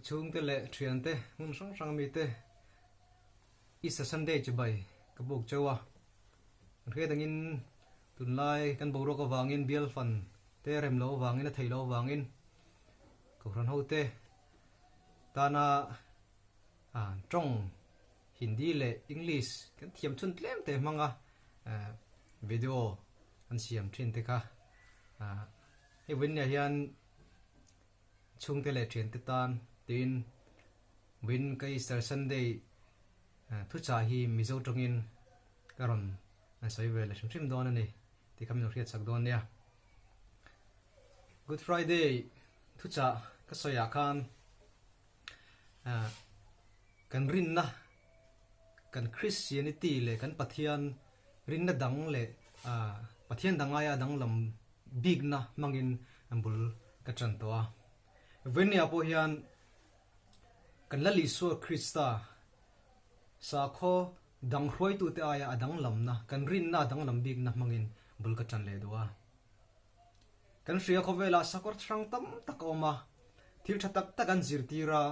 Ka chhungte leh thiante hmun hrang hrang mite Easter Sunday chibai ka buk cheu a. Kan hriat angin tunlai kan boruak avangin bial fan te rem loh avangin a theih loh avangin Kohhran hote tana tawng Hindi leh English kan thiam chhun tlem te hmanga video an siam thin te kha hei vawiinah hian chhungte leh thiante tan tiin vawiin ka Easter Sunday thuchah hi Mizo tawngin ka rawn sawi ve leh hrim hrim dawn a ni tih kha min lo hriat chak dawn nia. Good Friday thuchah ka sawiah khan Kan rinna, kan Christianity leh kan Pathian rinna dang leh Pathian dang aia danglam bikna hmangin bul ka tan tawh a. Venia pawh hian kan Lal Isua Krista sakhaw dang hruaitute aia a danglamna, kan rinna a danglam bikna hmangin bul ka tan leh duh a. Kan hria khawvelah sakawr hrang tam tak a awm a, thil tha tak tak an zirtir a,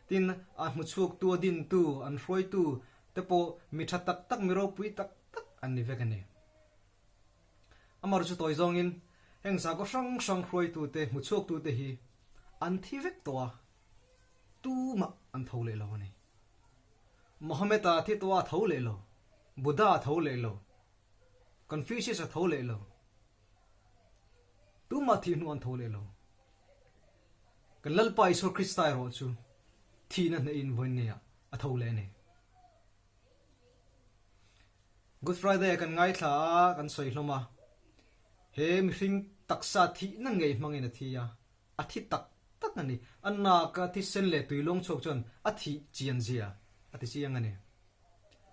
tin a hmuchhuaktu, a dintu, an hruaitu te pawh mi tha tak tak, mi ropui tak tak an ni vek a ni. Amaherawhchu tawi zawngin heng sakawr hrang hrang hruaitu te, hmuchhuaktu te hi an thi vek tawh a, tumah an tho leh lo a ni. Mohammed-a thi tawh a tho leh lo, Buddha a tho leh lo, Confucius a tho leh lo. Tumah thih hnu an tho leh lo. Kan Lalpa Isua Krista erawh chu thihna hnehin vawiin neiah a tho leh a ni. Good Friday kan ngaithla a, kan sawi hlawm a. He mihring taksa thihna ngei hmangin a thi a, a thi tak tak a ni. A naka thisen leh tui lawng chhuak chuan a thih chian zia a ti chiang a ni.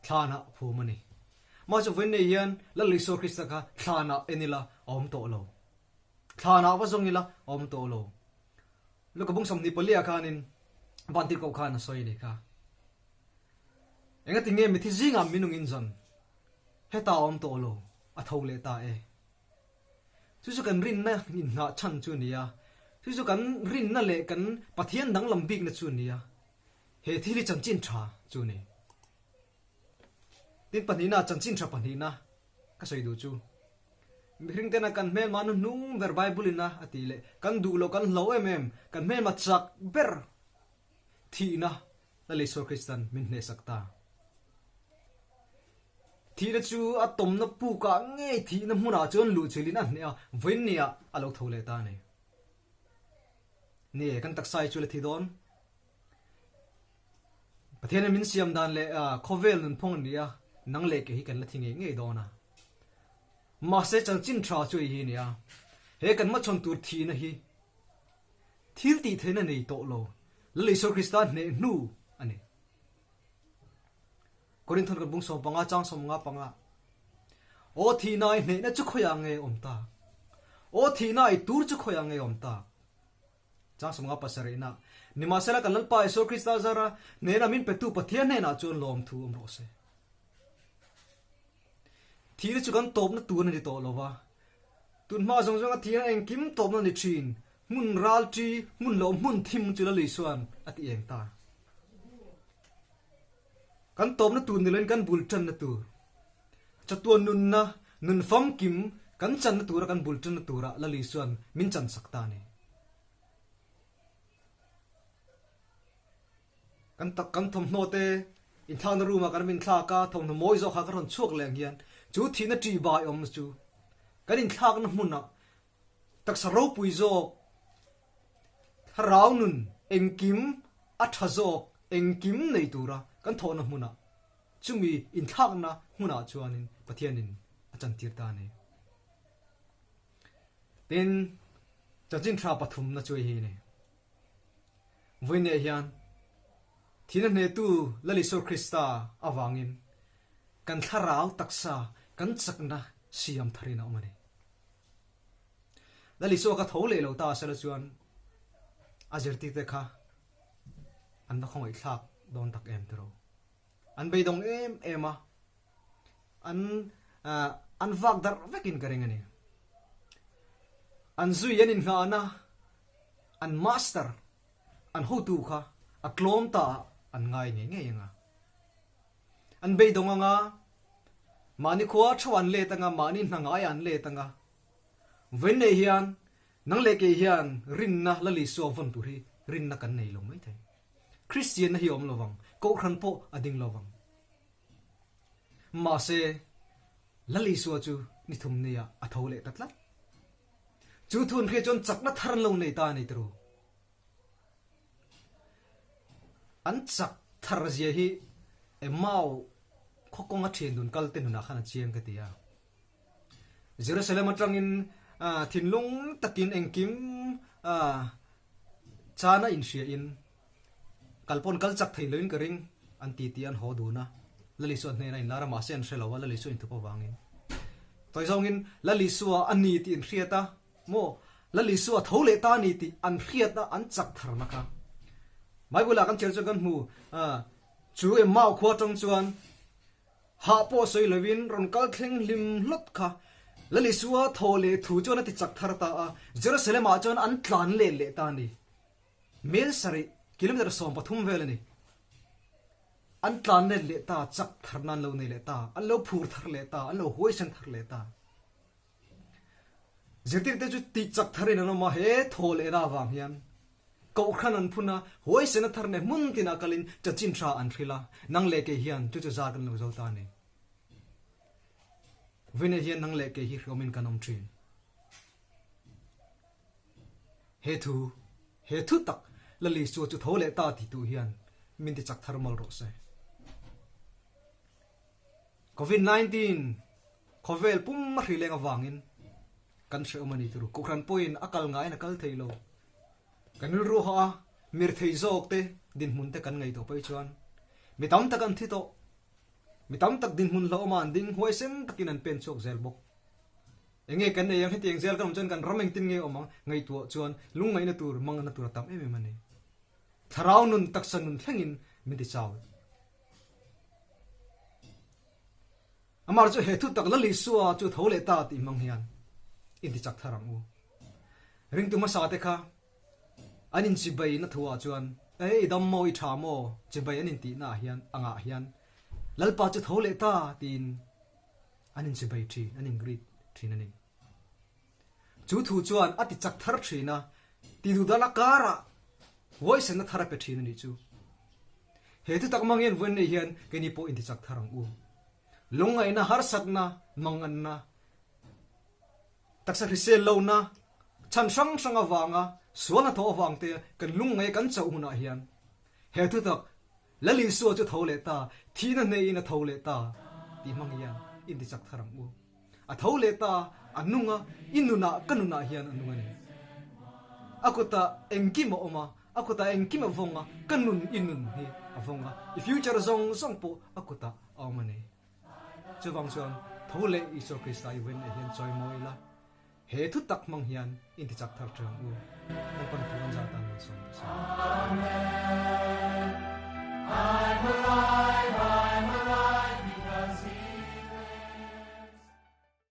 Thlanah phum a ni. Mahse vawiin nei hian Lal Isua Krista kha thlanah en ila a awm tawh lo. Thlanah va zawng ila a awm tawh lo. Luka bung 24 ah khanin Vantirhkoh khan a sawi a nih kha. Engati nge mithi zingah minung in zawn? Heta a awm tawh lo, a tho leh ta e. Chu chu kan rinna inngah chhan chu a ni a. Chu chu kan rinna leh kan Pathian danglam bikna chu a ni a. He thil hi chanchin tha chu a ni. Tin pahnihna, chanchin tha pahnihna ka sawi duh chu. Mihring tena kan hmelma nu hnung ber Bible in a a tih leh kan duh loh kan hlau em em, kan hmelma chak ber thihna Lal Isua Kristan min hnehsak ta. Thihna chu a tawmna pukah ngei thihna hmunah chuan luhchilhin a hneh a, vawiinniah a lo tho leh ta a ni. Ni, kan taksa hi chu la thi dawn. Pathianin min siam dan leh khawvel nunphawng a ni a, nang leh kei hi kan la thi ngei ngei dawn a. Mahse chanchin tha chu hei hi a ni a, he kan hmachhawn tur thihna hi thil tih theihna nei tawh lo, Lal Isua Krista hneh hnu a ni. Korinthon kan bung 15 chang 15. Aw thihna i hnehna chu khawiah nge awm tak? Aw thihna i tur chu khawiah nge awm tak? Chang 50 pasarihna. Nimahsela kan Lalpa Isua Krista zara hnehna min petu Pathian hnenah chuan lawmthu awm rawh se. Thihna chu kan tawpna tur a ni tawh lo va. Tun hma zawng zawnga thihna engkim tawpna ni thin, hmun ral ṭi, hmun loh hmun thim chu Lal Isua'n a ti eng ta. Kan tawpna tur ni loin kan bul ṭanna tur, chatuan nunna, nun famkim kan channa tura kan bul ṭanna turah Lal Isua'n min chansak ta a ni. Kan tak kan thawmhnaw te inthlakna room ah kan rawn inthlak a, thawmhnaw mawi zawk kha kan rawn chhuak leh ang hian chu thihna ṭih bai awm chu kan inthlakna hmunah taksa ropui zawk, thlarau nun engkim a ṭha zawk engkim nei tura kan thawhna hmunah chumi inthlakna hmunah chuanin Pathianin a chantir ta a ni. Tin, chanchin tha pathumna chu hei hi a ni. Vawiinah hian thihna hnehtu Lal Isua Krista avangin kan thlarau taksa kan chakna siam tharin a awm a ni. Lal Isua ka tho leh lo ta sela chuan a zirtirte kha an va khawngaihthlak dawn tak em tiraw. An beidawng em em a, an an vak darh vekin ka ring a ni. An zui an inngahna an master, an hotu kha a tlawm ta ah an ngai ngei ngei ang a. An beidawng ang a, mahni khua theuh an let ang a, mahni hna ngaiah an let ang a. Vawiin nei hian nang leh kei hian rinna Lal Isua vawn tur hi rinna kan nei lo maithei. Kristianna hi a awm lo vang, Kohhran pawh a ding lo vang. Mahse, Lal Isua chu ni thum nia a tho leh ta tlat. Chu thu an hria chuan chakna thar an lo nei ta a ni tiro. An chak thar zia hi Emau khaw kawnga thian dun kal te nunah khan a chiang ka ti a. Jerusalem atangin thinlung takin engkim chana inhriain kal pawn kal chak thei loin ka ring an ti tih an haw dun a. Lal Isua hnena inlar a, mahse an hre lo a, Lal Isua inthup avangin. Tawi zawngin Lal Isua a ni tih an hriat a, maw? Lal Isua tho leh ta a ni tih an hriat a, an chak tharna kha. Bible-ah kan chhiar chuan kan hmu, chu Emmau khua atang chuan Hah pawh sawi lovin rawn kal thleng hlim hlawt kha Lal Isua thaw leh thu chuan a ti chak thar ta a, Jerusalem-ah chuan an tlan let leh ta a ni. Mel sarih, kilometre 13 vel a ni. An tlan let leh ta, chak tharna an lo nei leh ta, an lo phur thar leh ta, an lo huaisen thar leh ta. Zirtirte chu tih chak tharin an awm a, he thaw lehna avang hian Kohhran an phun a, huaisena thar leh hmun tinah kalin chanchin tha an hrilh a, nang leh kei hian chu chu zar kan lo zo ta a ni. Vawiinah hian nang leh kei hi hriawmin kan awm thin. He thu, he thu tak Lal Isua chu tho leh ta ti tu hian min ti chak thar mawlh rawh se. Covid 19 khawvel pum a hri leng avangin kan hrehawm a ni turu. Kohhran pawhin a kal ngaiin a kal thei lo. Kan rilru hawh a, mirthei zawk te dinhmun te kan ngaihtuah pawh hi chuan mi tam tak an thi tawh. Mi tam tak dinhmun hlauhawm a an ding huaisen takin an pen chhuak zel bawk. Enge kan nei ang hetiang zel kan awm chuan kan ram engtin nge awm ang ngaihtuah chuan lungngaihna tur manganna tur a tam em em a ni. Thlarau nun taksa nun thlengin min ti chau. Amah chu he thu tak Lal Isua chu tho leh ta tih hmang hian inti chak thar ang u. Ringtu hmasa te kha an inchibai na thu ah chuan Ei dam maw i tha maw chibai an intihna ah hian angah hian Lalpa chu tho leh ta tiin an inchibai thin, an ingreet thin a ni. Chu thu chuan a ti chak thar thin a, ti duhdal a karah huaisenna thar a pe thin a nih chu. He thu tak mang hian vawiin nei hian keini pawh inti chak thar ang u. Lungngaihna, harsatna, manganna, taksa hrisel lohna, chhan hrang hrang avanga sual hnathawh avang te kan lungngaih kan chauh hunah hian he thu tak Lal Isua chu tho leh ta, thihna hneihin a tho leh ta tih hmang hian inti chak thar ang u. A tho leh ta, a nung a, i nunah ka nunah hian a nung a ni. A kutah engkim a awm a, a kutah engkim a vawng a, ka nun i nun hi a vawng a, i future zawng zawng pawh a kutah a awm a ni. Chuvang chuan tho leh Isua Krista i vawiin leh hian chawimawi ila. He thu tak hmang hian inti chak thar ṭha ang u. Lalpan thu kan zah tan malsawm rawh se. Amen. I'm alive, I'm alive.